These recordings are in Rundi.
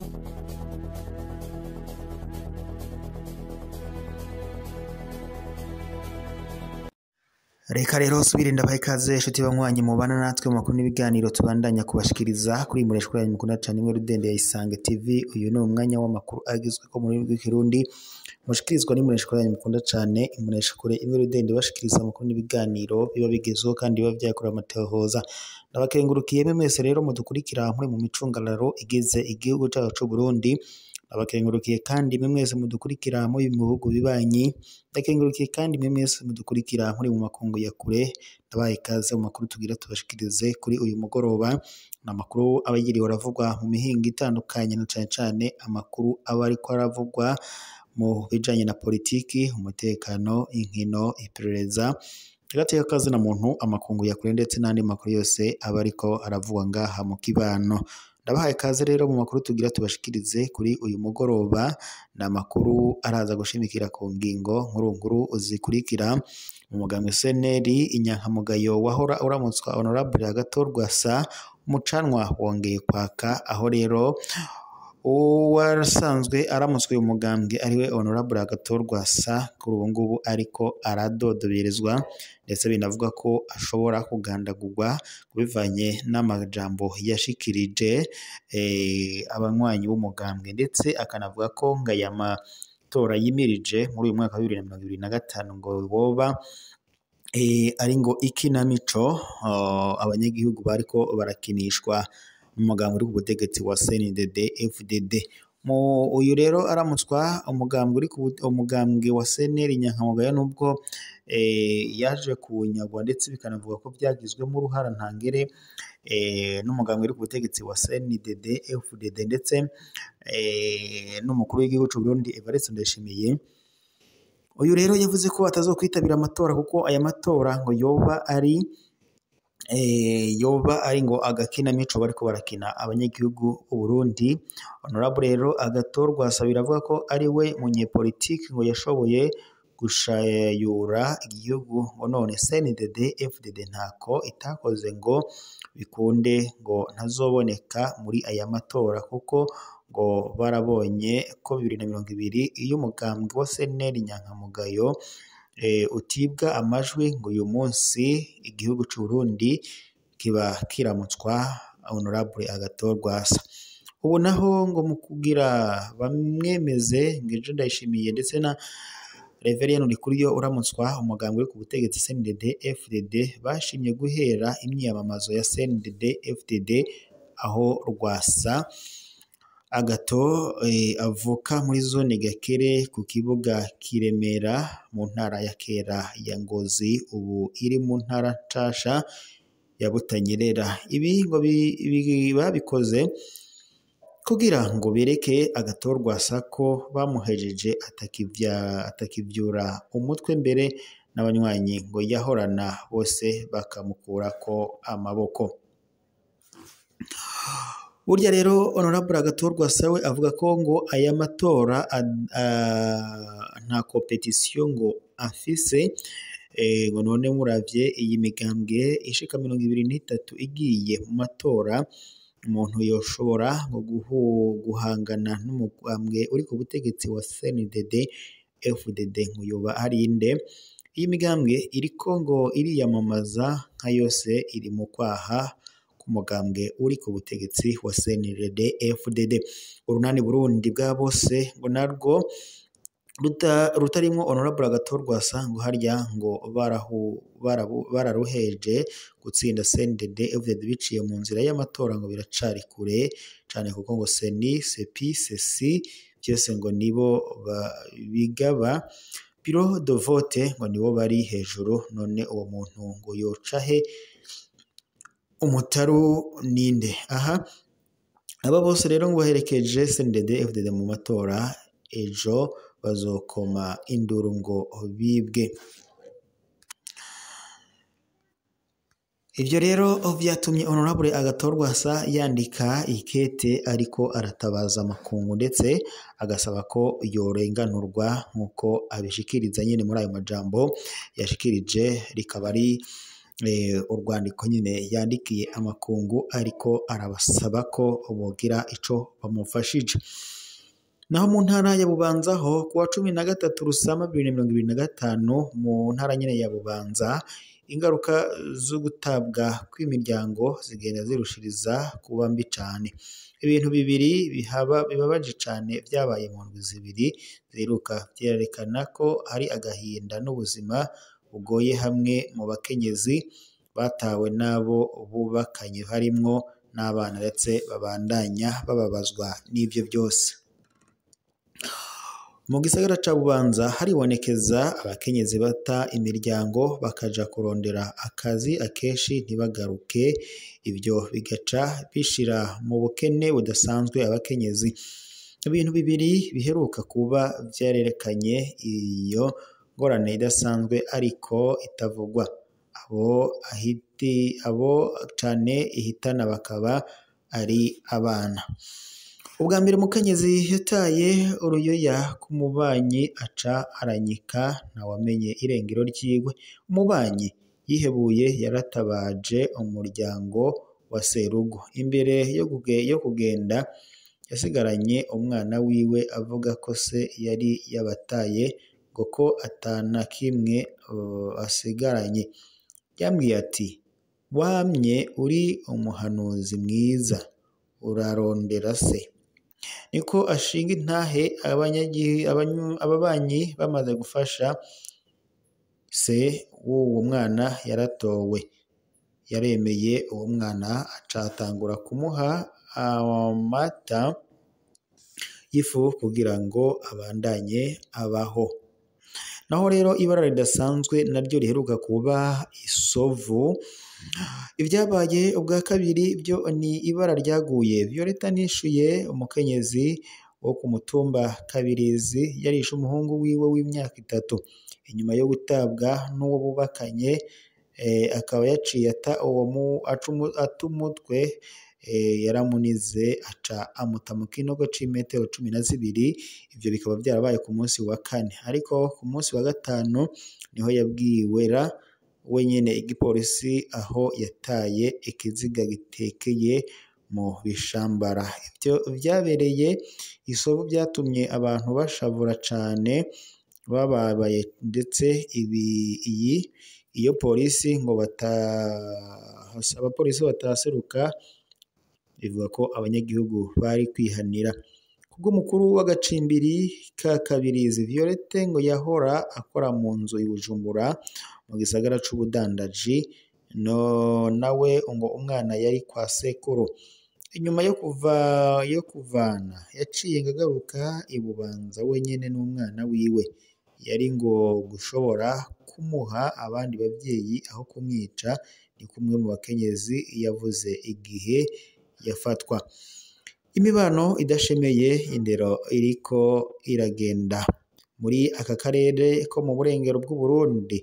Reka rero subire ndabaha ikaze inshuti banywanyi mubana natwe mu makuru n'ibiganiro tubandanya kubashikiriza kuri imureshwa yanyu mukunda cane imwe rudende ya Isange TV. Uyu ni umwanya w'amakuru agizwe ko muri rw'ikirundi mushikirizwa n'imureshwa yanyu mukunda cane imureshwa imwe rudende bashikiriza amakuru n'ibiganiro biba bigezweho kandi biba vyakorewe amatohoza. Ndabakengurukiye mwese rero mudukurikira muri mu micungararo igize igihugu cacu c'u Burundi. Abakengurukiye kandi mwe mwese mudukurikira muri mu bihugu bibanyi, ndakengurukiye kandi mwe mwese mudukurikira muri mu makungu ya kure. Ndabaha ikaze mu makuru tugira tubashikirize kuri uyu mugoroba. Ni amakuru aba yiriwe aravugwa mu mihingo itandukanye na cane cane amakuru aba ariko aravugwa mu bijanye na politiki, umutekano, inkino, iperereza, agateka kazina muntu, amakungu ya kure ndetse n'andi makuru yose aba ariko aravugwa ngaha mu kibano. Ndabahaye ikaze rero mu makuru tugira tubashikirize kuri uyu mugoroba. Ni amakuru araza gushimikira ku ngingo nkuru nkuru zikurikira. Mu mugambwe CNL inyankamugayo wahora uramutswa Honorable Agathon Rwasa umucanwa wongeye kwaka, aho rero uwasanzwe aramutswe uyu mugambwe ariwe Honorable Agathon Rwasa kuri ubu ngubu ariko aradodoberezwa, ndetse binavuga ko ashobora kugandagurwa bivanye n'amajambo yashikirije abanywanyi b'umugambwe, ndetse akanavuga ko ngo aya matora yimirije muri uyu mwaka wa 2025 ngo boba ari ngo ikinamico abanyagihugu bariko barakinishwa umugambwe uri ku butegetsi wa CNDD FDD. Mu uyu rero aramutswa umugambwe uri ku umugambwe wa CNL inyankamugayo nubwo yaje kunyagwa ndetse bikanavuga ko byagizwemo uruhara ntangere n'umugambwe uri ku butegetsi wa CNDD FDD ndetse n'umukuru w'igihugu c'u Burundi Evariste Ndayishimiye. Uyu rero yavuze ko atazokwitabira amatora kuko aya matora ngo yoba ari ngo agakinamico bariko barakina abanyagihugu b'u Burundi. Honorable rero Agathon Rwasa biravuga ko ari we munyepolitiki ngo yashoboye gushayura igihugu, ngo none CNDD FDD ntako itakoze ngo bikunde ngo ntazoboneka muri aya matora kuko ngo barabonye ko 2020 iyo umugambwe wa CNL inyankamugayo utibwa amajwi ngo uyu munsi igihugu c'u Burundi kiba kiramutswa Honorable Agathon Rwasa. Ubu naho ngo mu kugira bamwemeze ngo ejo Ndayishimiye ndetse na Reverien Ndikuriyo uramutswa umugambwe uri ku butegetsi CNDD FDD bashimye guhera imyiyamamazo ya CNDD FDD aho Rwasa Agathon avuka muri zone Gakere ku kibuga Kiremera mu ntara ya Kera ya Ngozi, ubu iri mu ntara nshasha ya Butanyerera. Ibi ngo babikoze kugira ngo bereke Agathon Rwasa ko bamuhejeje atakivyura umutwe mbere n'abanywanyi ngo yahorana bose bakamukurako amaboko. Burya rero Honorable Agathon Rwasa we avuga ko ngo aya matora nta competition ngo afise, ngo none muravye iyi migambwe ishika 23 igiye mu matora umuntu yoshobora ngo guhangana n'umugambwe uri ku butegetsi wa CNDD FDD ngo yoba ari inde. Iyi migambwe iriko ngo iriyamamaza nka yose iri mu kwaha umugambwe uri ku butegetsi wa CNDD FDD. Urunani Burundi bwa bose ngo narwo rutarimwo Honorable Agathon Rwasa ngo harya ngo bararuheje gutsinda CNDD FDD biciye mu nzira y'amatora ngo biracari kure cane kuko ngo CENI, CEPI, CECI byose ngo nibo bigaba bureau de vote ngo nibo bari hejuru, none uwo muntu ngo yoca he umutaru ninde? Aha aba bose rero ngo baherekeje CNDD FDD mu matora ejo bazokoma induru ngo bibwe. Ivyo rero vyatumye Honorable Agathon Rwasa yandika ikete ariko aratabaza amakungu ndetse agasaba ko yorenganurwa nkuko abishikiriza nyene muri ayo majambo yashikirije, rikaba ari Urwandiko nyine yandikiye amakungu ariko arabasaba ko bogira ico bamufashije. Naho mu ntara ya Bubanza ho kuwa 13 Rusama 2025 mu ntara nyine ya Bubanza, ingaruka zo gutabwa kw'imiryango zigenda zirushiriza kuba mbi cane. Ibintu bibiri bihaba bibabaje cane vyabaye mu ndwi zibiri ziheruka, vyerekana ko hari agahinda n'ubuzima bugoye hamwe mu bakenyezi batawe n'abo bubakanye harimwo n'abana, ndetse babandanya bababazwa n'ivyo byose. Mu gisagara ca Bubanza haribonekeza abakenyezi bata imiryango bakaja kurondera akazi, akenshi ntibagaruke. Ivyo bigaca bishira mu bukene budasanzwe abakenyezi. Ibintu bibiri biheruka kuba vyarerekanye iyo ngorane idasanzwe ariko itavugwa. Abo cane ihitana bakaba ari abana. Ubwa mbere umukenyezi yataye uruyoya ku mubanyi aca aranyika, ntawamenye irengero ryiwe. Umubanyi yihebuye yaratabaje umuryango wa serugo. Imbere yo kugenda yasigaranye umwana wiwe avuga ko se yari yabataye ngo ko atana kimwe asigaranye. Yambwiye ati: "Wamye uri umuhanuzi mwiza, urarondera se." Niko ashinga intahe. Ababanyi bamaze gufasha se w'uwo mwana yaratowe, yaremeye uwo mwana aca atangura kumuha amata y'ifu kugira ngo abandanye abaho. Naho rero ibara ridasanzwe naryo riheruka kuba isovu. Ibyabaye ubwa kabiri byo ni ibara ryaguye. Violeta Nishuye, umukenyezi wo ku mutumba Kabirizi, yarishe umuhungu wiwe w'imyaka 3 inyuma yo gutabwa n'uwo bubakanye, akaba yaciye ata umutwe, yaramunize aca amuta mu kinogo c'imetero 12. Ivyo bikaba byarabaye ku munsi wa kane, ariko ku munsi wa gatanu niho yabwiwera wenyene igipolisi aho yataye ikiziga gitekeye mu bishambara. Ivyo vyabereye isovu vyatumye abantu bashavura cane bababaye, ndetse iyo polisi ngo abapolisi bataseruka, bivuga ko abanyagihugu bari kwihanira. Kubw'umukuru w'agacimbiri ka Kabirizi, Violette ngo yahora akora mu nzu i Bujumbura mu gisagara c'ubudandaji, no nawe ngo umwana yari kwa sekuru. Inyuma yo kuvana yaciye agaruka i Bubanza wenyene n'umwana wiwe. Yari ngo gushobora kumuha abandi bavyeyi aho kumwica, ni kumwe mu bakenyezi yavuze igihe yafatwa. Imibano idashemeye, indero iriko iragenda muri aka karere ko mu burengero bw'Uburundi.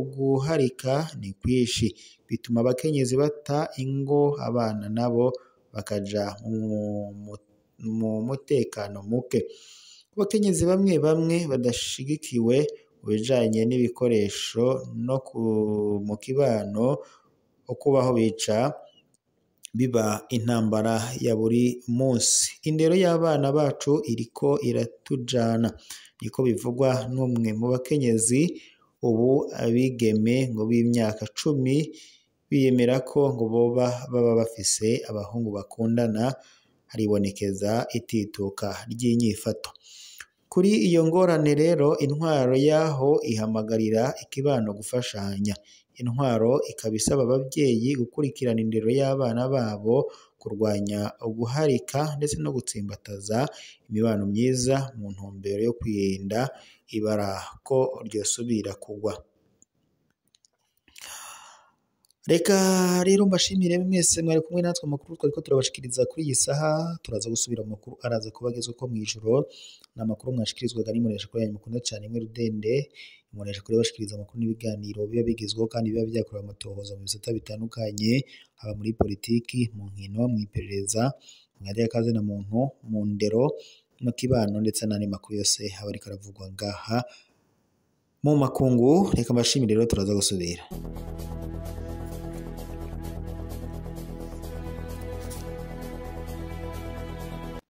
Uguharika ni kwinshi, bituma abakenyezi bata ingo, abana nabo bakaja mu mutekano muke. Abakenyezi bamwe bamwe badashigikiwe mu bijanye n'ibikoresho no mu kibano, ukubaho bica biba intambara ya buri munsi. Indero y'abana bacu iriko iratujana, niko bivugwa n'umwe mu bakenyezi. Ubu abigeme ngo b'imyaka 10 biyemera ko ngo boba baba bafise abahungu bakundana, haribonekeza itituka ry'inyifato. Kuri iyo ngorane rero, intwaro yaho ihamagarira ikibano gufashanya. Intwaro ikaba isaba abavyeyi gukurikirana indero y'abana babo, kurwanya uguharika ndetse no gutsimbataza imibano myiza mu ntumbero yo kwirinda ibara ko ryosubira kugwa. Reka rero mbashimire mwese mwari kumwe natwe amakuru twariko turabashikiriza kuri iyi saha. Turaza gusubira mu makuru araza kubagezwa ko mw'ijoro. Ni amakuru mwashikirizwaga n'imbonesha kure yanyu mukunda cane imwe rudende. Imbonesha kure bashikiriza amakuru n'ibiganiro biba bigezweho kandi biba vyakorewe amatohoza mu bisata bitandukanye, haba muri politiki, mu nkino, mw'iperereza, mu gateka muntu, mu ndero, mu kibano, ndetse n'andi makuru yose aba ariko aravugwa ngaha mu makungu. Reka mbashimire rero, turaza gusubira.